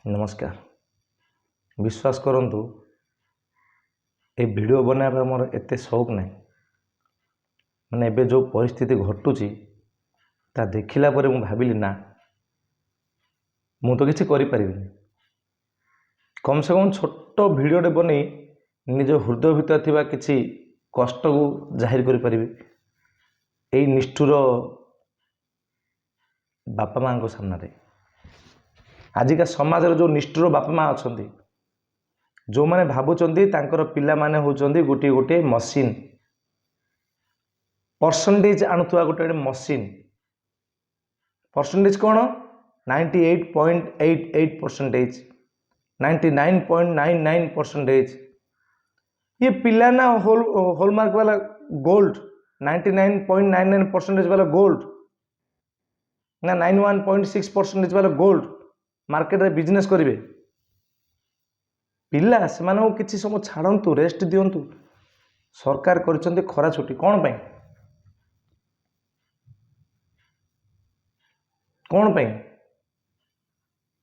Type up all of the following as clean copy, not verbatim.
ନମସ୍କାର। ବିଶ୍ୱାସ କରନ୍ତୁ, ଏ ଭିଡ଼ିଓ ବନାଇବା ମୋର ଏତେ ସଉକ ନାହିଁ। ମାନେ ଏବେ ଯେଉଁ ପରିସ୍ଥିତି ଘଟୁଛି, ତା ଦେଖିଲା ପରେ ମୁଁ ଭାବିଲି, ନା, ମୁଁ ତ କିଛି କରିପାରିବିନି, କମ୍ ସେ କମ୍ ଛୋଟ ଭିଡ଼ିଓଟେ ବନେଇ ନିଜ ହୃଦୟ ଭିତରେ ଥିବା କିଛି କଷ୍ଟକୁ ଜାହିର କରିପାରିବି ଏଇ ନିଷ୍ଠୁର ବାପା ମାଆଙ୍କ ସାମ୍ନାରେ। ଆଜିକା ସମାଜରେ ଯେଉଁ ନିଷ୍ଠୁର ବାପା ମା ଅଛନ୍ତି, ଯେଉଁମାନେ ଭାବୁଛନ୍ତି ତାଙ୍କର ପିଲାମାନେ ହେଉଛନ୍ତି ଗୋଟିଏ ଗୋଟିଏ ମସିନ୍, ପରସେଣ୍ଟେଜ୍ ଆଣୁଥିବା ଗୋଟେ ଗୋଟେ ମସିନ୍। ପରସେଣ୍ଟେଜ୍ କ'ଣ? 98.88 percentage, 99.99 percentage। ଇଏ ପିଲା ନା ହୋଲମାର୍କ ବାଲା ଗୋଲ୍ଡ, 99.99 ପରସେଣ୍ଟେଜ ବାଲା ଗୋଲ୍ଡ ନା 91.6 ପରସେଣ୍ଟେଜ ବାଲା ଗୋଲ୍ଡ ମାର୍କେଟରେ ବିଜନେସ୍ କରିବେ ପିଲା? ସେମାନଙ୍କୁ କିଛି ସମୟ ଛାଡ଼ନ୍ତୁ, ରେଷ୍ଟ ଦିଅନ୍ତୁ। ସରକାର କରିଛନ୍ତି ଖରା ଛୁଟି କ'ଣ ପାଇଁ? କ'ଣ ପାଇଁ?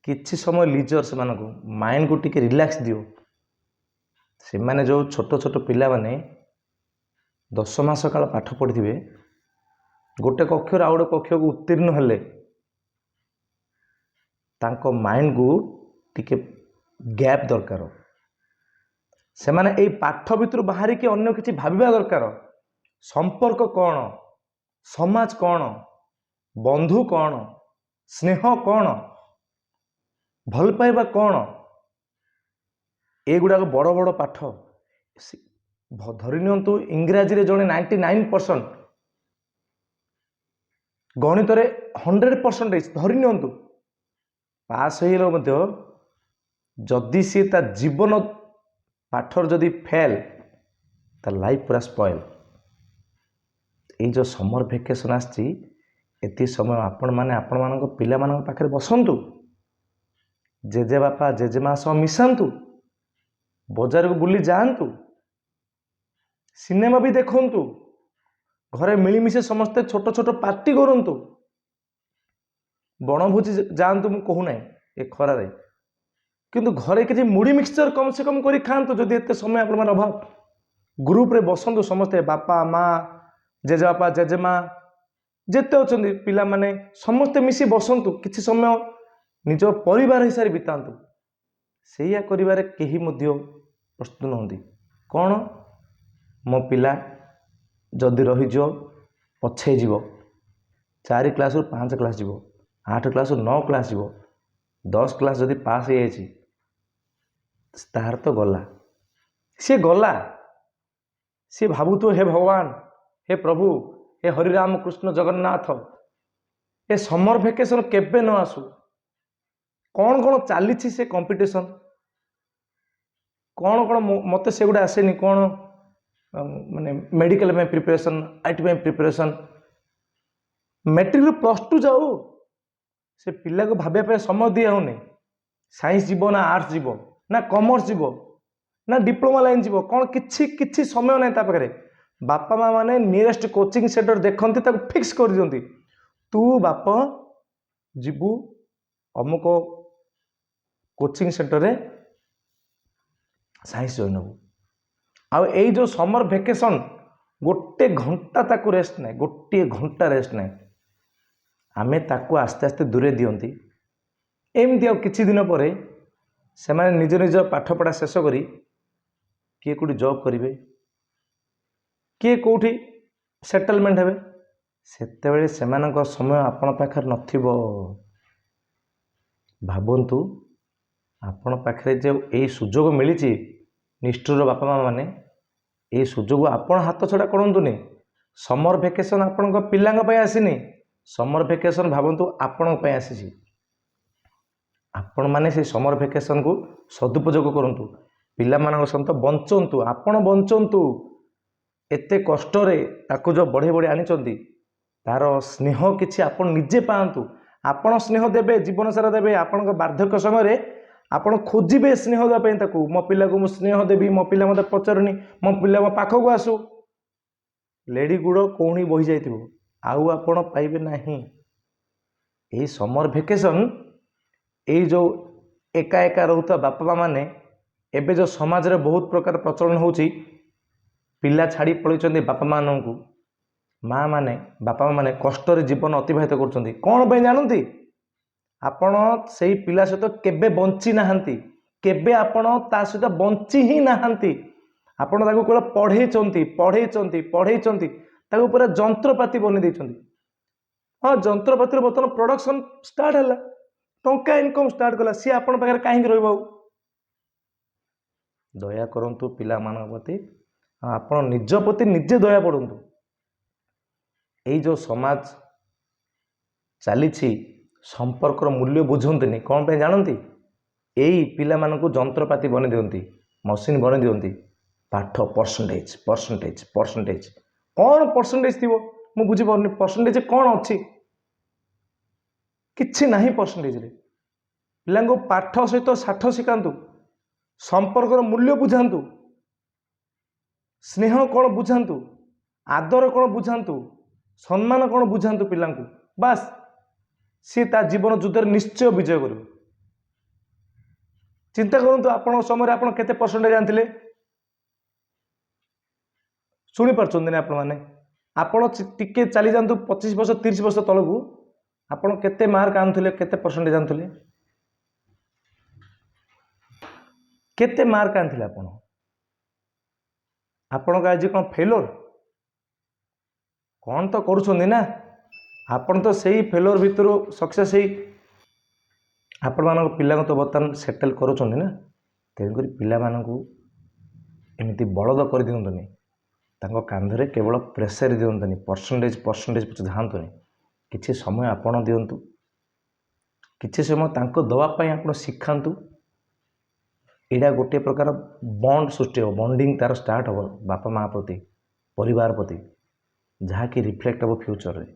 କିଛି ସମୟ ଲିଜର, ସେମାନଙ୍କୁ ମାଇଣ୍ଡକୁ ଟିକେ ରିଲାକ୍ସ ଦିଅ। ସେମାନେ ଯେଉଁ ଛୋଟ ଛୋଟ ପିଲାମାନେ 10 ମାସ କାଳ ପାଠ ପଢ଼ିଥିବେ, ଗୋଟେ କକ୍ଷରୁ ଆଉ ଗୋଟେ କକ୍ଷକୁ ଉତ୍ତୀର୍ଣ୍ଣ ହେଲେ ତାଙ୍କ ମାଇଣ୍ଡକୁ ଟିକେ ଗ୍ୟାପ୍ ଦରକାର। ସେମାନେ ଏଇ ପାଠ ଭିତରୁ ବାହାରିକି ଅନ୍ୟ କିଛି ଭାବିବା ଦରକାର। ସମ୍ପର୍କ କ'ଣ, ସମାଜ କ'ଣ, ବନ୍ଧୁ କ'ଣ, ସ୍ନେହ କ'ଣ, ଭଲ ପାଇବା କ'ଣ, ଏଗୁଡ଼ାକ ବଡ଼ ବଡ଼ ପାଠ। ଧରି ନିଅନ୍ତୁ, ଇଂରାଜୀରେ ଜଣେ 99%, ଗଣିତରେ 100 ପରସେଣ୍ଟେଜ ଧରି ନିଅନ୍ତୁ ପାସ୍ ହେଇଗଲେ ମଧ୍ୟ, ଯଦି ସିଏ ତା ଜୀବନ ପାଠରେ ଯଦି ଫେଲ୍, ତା ଲାଇଫ୍ ପୁରା ସ୍ପଏଲ୍। ଏଇ ଯେଉଁ ସମର ଭେକେସନ୍ ଆସିଛି, ଏତିକି ସମୟ ଆପଣମାନେ ଆପଣମାନଙ୍କ ପିଲାମାନଙ୍କ ପାଖରେ ବସନ୍ତୁ, ଜେଜେବାପା ଜେଜେମା ସହ ମିଶାନ୍ତୁ, ବଜାରକୁ ବୁଲି ଯାଆନ୍ତୁ, ସିନେମା ବି ଦେଖନ୍ତୁ, ଘରେ ମିଳିମିଶି ସମସ୍ତେ ଛୋଟ ଛୋଟ ପାର୍ଟି କରନ୍ତୁ, ବଣଭୋଜି ଯାଆନ୍ତୁ ମୁଁ କହୁନାହିଁ ଏ ଖରାରେ, କିନ୍ତୁ ଘରେ କିଛି ମୁଢ଼ି ମିକ୍ସଚର କମ୍ ସେ କମ୍ କରି ଖାଆନ୍ତୁ। ଯଦି ଏତେ ସମୟ ଆପଣମାନେ ଅଭାବ, ଗ୍ରୁପରେ ବସନ୍ତୁ ସମସ୍ତେ, ବାପା ମା, ଜେଜେବାପା ଜେଜେମା, ଯେତେ ଅଛନ୍ତି ପିଲାମାନେ, ସମସ୍ତେ ମିଶି ବସନ୍ତୁ, କିଛି ସମୟ ନିଜ ପରିବାର ହିସାବରେ ବିତାନ୍ତୁ। ସେଇଆ କରିବାରେ କେହି ମଧ୍ୟ ପ୍ରସ୍ତୁତ ନୁହନ୍ତି। କ'ଣ, ମୋ ପିଲା ଯଦି ରହିଯିବ, ପଛେଇ ଯିବ, 4 କ୍ଲାସ୍ରୁ 5 କ୍ଲାସ୍ ଯିବ, 8 କ୍ଲାସ୍ରୁ 9 କ୍ଲାସ୍ ଯିବ, 10 କ୍ଲାସ୍ ଯଦି ପାସ୍ ହେଇଯାଇଛି, ତାହାର ତ ଗଲା, ସିଏ ଗଲା। ସିଏ ଭାବୁଥିବ, ହେ ଭଗବାନ, ହେ ପ୍ରଭୁ, ହେ ହରିରାମ କୃଷ୍ଣ ଜଗନ୍ନାଥ, ଏ ସମର ଭେକେସନ୍ କେବେ ନ ଆସୁ। କ'ଣ କ'ଣ ଚାଲିଛି ସେ କମ୍ପିଟିସନ୍, କ'ଣ କ'ଣ, ମୋତେ ସେଗୁଡ଼ା ଆସେନି। କ'ଣ ମାନେ ମେଡ଼ିକାଲ ପାଇଁ ପ୍ରିପାରେସନ୍, IT ପାଇଁ ପ୍ରିପାରେସନ୍, ମେଟ୍ରିକରୁ +2 ଯାଉ, ସେ ପିଲାକୁ ଭାବିବା ପାଇଁ ସମୟ ଦିଆ ହେଉନି। ସାଇନ୍ସ ଯିବ ନା ଆର୍ଟ୍ସ ଯିବ ନା କମର୍ସ ଯିବ ନା ଡିପ୍ଲୋମା ଲାଇନ୍ ଯିବ, କ'ଣ, କିଛି କିଛି ସମୟ ନାହିଁ ତା ପାଖରେ। ବାପା ମା ମାନେ ନିୟରେଷ୍ଟ କୋଚିଂ ସେଣ୍ଟର ଦେଖନ୍ତି, ତାକୁ ଫିକ୍ସ କରିଦିଅନ୍ତି, ତୁ ବାପ ଯିବୁ ଅମୁକ କୋଚିଂ ସେଣ୍ଟରରେ ସାଇନ୍ସ ଜଏନ୍ ହେବୁ। ଆଉ ଏଇ ଯେଉଁ ସମର ଭେକେସନ୍, ଗୋଟେ ଘଣ୍ଟା ତାକୁ ରେଷ୍ଟ ନାହିଁ, ଗୋଟିଏ ଘଣ୍ଟା ରେଷ୍ଟ ନାହିଁ। ଆମେ ତାକୁ ଆସ୍ତେ ଆସ୍ତେ ଦୂରେଇ ଦିଅନ୍ତି ଏମିତି। ଆଉ କିଛି ଦିନ ପରେ ସେମାନେ ନିଜ ନିଜ ପାଠପଢ଼ା ଶେଷ କରି କିଏ କେଉଁଠି ଜବ୍ କରିବେ, କିଏ କେଉଁଠି ସେଟଲମେଣ୍ଟ ହେବେ, ସେତେବେଳେ ସେମାନଙ୍କ ସମୟ ଆପଣ ପାଖରେ ନଥିବ। ଭାବନ୍ତୁ, ଆପଣ ପାଖରେ ଯେଉଁ ଏଇ ସୁଯୋଗ ମିଳିଛି, ନିଷ୍ଠୁର ବାପା ମା ମାନେ, ଏଇ ସୁଯୋଗ ଆପଣ ହାତ ଛଡ଼ା କରନ୍ତୁନି। ସମର ଭେକେସନ୍ ଆପଣଙ୍କ ପିଲାଙ୍କ ପାଇଁ ଆସିନି, ସମର ଭେକେସନ୍ ଭାବନ୍ତୁ ଆପଣଙ୍କ ପାଇଁ ଆସିଛି। ଆପଣମାନେ ସେଇ ସମର ଭେକେସନ୍କୁ ସଦୁପଯୋଗ କରନ୍ତୁ, ପିଲାମାନଙ୍କ ସହିତ ବଞ୍ଚନ୍ତୁ, ଆପଣ ବଞ୍ଚନ୍ତୁ। ଏତେ କଷ୍ଟରେ ତାକୁ ଯେଉଁ ବଢ଼େଇ ବଢ଼େଇ ଆଣିଛନ୍ତି, ତାର ସ୍ନେହ କିଛି ଆପଣ ନିଜେ ପାଆନ୍ତୁ। ଆପଣ ସ୍ନେହ ଦେବେ, ଜୀବନ ସାରା ଦେବେ। ଆପଣଙ୍କ ବାର୍ଦ୍ଧକ୍ୟ ସମୟରେ ଆପଣ ଖୋଜିବେ ସ୍ନେହ ଦେବା ପାଇଁ ତାକୁ। ମୋ ପିଲାକୁ ମୁଁ ସ୍ନେହ ଦେବି, ମୋ ପିଲା ମୋତେ ପଚାରୁନି, ମୋ ପିଲା ମୋ ପାଖକୁ ଆସୁ। ଲେଡ଼ି ଗୁଡ଼ କହୁଣି ବହି ଯାଇଥିବ, ଆଉ ଆପଣ ପାଇବେ ନାହିଁ। ଏଇ ସମର ଭେକେସନ୍, ଏଇ ଯେଉଁ ଏକା ଏକା ରହୁଥିବା ବାପା ମା ମାନେ, ଏବେ ଯେଉଁ ସମାଜରେ ବହୁତ ପ୍ରକାର ପ୍ରଚଳନ ହେଉଛି, ପିଲା ଛାଡ଼ି ପଳେଇଛନ୍ତି ବାପା ମାନଙ୍କୁ, ମା ମାନେ, ବାପା ମାନେ କଷ୍ଟରେ ଜୀବନ ଅତିବାହିତ କରୁଛନ୍ତି। କ'ଣ ପାଇଁ ଜାଣନ୍ତି? ଆପଣ ସେଇ ପିଲା ସହିତ କେବେ ବଞ୍ଚି ନାହାନ୍ତି। କେବେ ଆପଣ ତା ସହିତ ବଞ୍ଚି ହିଁ ନାହାନ୍ତି। ଆପଣ ତାକୁ କେବଳ ପଢ଼େଇଛନ୍ତି, ପଢ଼େଇଛନ୍ତି, ପଢ଼େଇଛନ୍ତି, ତାକୁ ପୁରା ଯନ୍ତ୍ରପାତି ବନେଇ ଦେଇଛନ୍ତି। ହଁ, ଯନ୍ତ୍ରପାତିର ବର୍ତ୍ତମାନ ପ୍ରଡକ୍ସନ୍ ଷ୍ଟାର୍ଟ ହେଲା, ଟଙ୍କା ଇନକମ୍ ଷ୍ଟାର୍ଟ କଲା, ସିଏ ଆପଣଙ୍କ ପାଖରେ କାହିଁକି ରହିବ ଆଉ? ଦୟା କରନ୍ତୁ ପିଲାମାନଙ୍କ ପ୍ରତି, ଆଉ ଆପଣ ନିଜ ପ୍ରତି ନିଜେ ଦୟା ପଡ଼ନ୍ତୁ। ଏଇ ଯେଉଁ ସମାଜ ଚାଲିଛି, ସମ୍ପର୍କର ମୂଲ୍ୟ ବୁଝନ୍ତିନି। କ'ଣ ପାଇଁ ଜାଣନ୍ତି? ଏଇ ପିଲାମାନଙ୍କୁ ଯନ୍ତ୍ରପାତି ବନେଇ ଦିଅନ୍ତି, ମସିନ୍ ବନେଇ ଦିଅନ୍ତି। ପାଠ ପରସେଣ୍ଟେଜ୍, ପରସେଣ୍ଟେଜ୍, ପରସେଣ୍ଟେଜ୍। କ'ଣ ପରସେଣ୍ଟେଜ୍ ଥିବ ମୁଁ ବୁଝିପାରୁନି। ପରସେଣ୍ଟେଜ୍ କ'ଣ ଅଛି? କିଛି ନାହିଁ ପରସେଣ୍ଟେଜରେ। ପିଲାଙ୍କୁ ପାଠ ସହିତ ସାଠ ଶିଖାନ୍ତୁ, ସମ୍ପର୍କର ମୂଲ୍ୟ ବୁଝାନ୍ତୁ, ସ୍ନେହ କ'ଣ ବୁଝାନ୍ତୁ, ଆଦର କ'ଣ ବୁଝାନ୍ତୁ, ସମ୍ମାନ କ'ଣ ବୁଝାନ୍ତୁ ପିଲାଙ୍କୁ। ବାସ୍, ସିଏ ତା ଜୀବନ ଯୁଦ୍ଧରେ ନିଶ୍ଚୟ ବିଜୟ କରିବ। ଚିନ୍ତା କରନ୍ତୁ, ଆପଣଙ୍କ ସମୟରେ ଆପଣ କେତେ ପରସେଣ୍ଟେଜ ଆଣିଥିଲେ? ଶୁଣିପାରୁଛନ୍ତି ନା ଆପଣମାନେ? ଆପଣ ଟିକେ ଚାଲିଯାଆନ୍ତୁ 25 ବର୍ଷ, 30 ବର୍ଷ ତଳକୁ। ଆପଣ କେତେ ମାର୍କ ଆଣୁଥିଲେ? କେତେ ପରସେଣ୍ଟେଜ ଆଣୁଥିଲେ? କେତେ ମାର୍କ ଆଣିଥିଲେ ଆପଣ? ଆପଣଙ୍କ ଆଜି କ'ଣ ଫେଲୁଅର? କ'ଣ ତ କରୁଛନ୍ତି ନା? ଆପଣ ତ ସେଇ ଫେଲୁଅର ଭିତରୁ ସକ୍ସେସ୍ ହେଇ ଆପଣମାନଙ୍କ ପିଲାଙ୍କୁ ତ ବର୍ତ୍ତମାନ ସେଟେଲ୍ କରୁଛନ୍ତି ନା? ତେଣୁକରି ପିଲାମାନଙ୍କୁ ଏମିତି ବଳଦ କରିଦିଅନ୍ତୁନି। ତାଙ୍କ କାନ୍ଧରେ କେବଳ ପ୍ରେସର ଦିଅନ୍ତୁନି, ପରସେଣ୍ଟେଜ ପରସେଣ୍ଟେଜ ପଛେ ଧାଆନ୍ତୁନି। କିଛି ସମୟ ଆପଣ ଦିଅନ୍ତୁ, କିଛି ସମୟ ତାଙ୍କୁ ଦେବା ପାଇଁ ଆପଣ ଶିଖାନ୍ତୁ। ଏଇଟା ଗୋଟିଏ ପ୍ରକାର ବଣ୍ଡ ସୃଷ୍ଟି ହେବ, ବଣ୍ଡିଙ୍ଗ ତା'ର ଷ୍ଟାର୍ଟ ହେବ ବାପା ମା ପ୍ରତି, ପରିବାର ପ୍ରତି, ଯାହାକି ରିଫ୍ଲେକ୍ଟ ହେବ ଫ୍ୟୁଚରରେ।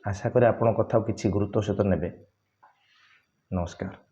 ଆଶା କରେ ଆପଣଙ୍କ କଥାକୁ କିଛି ଗୁରୁତ୍ୱ ସହିତ ନେବେ। ନମସ୍କାର।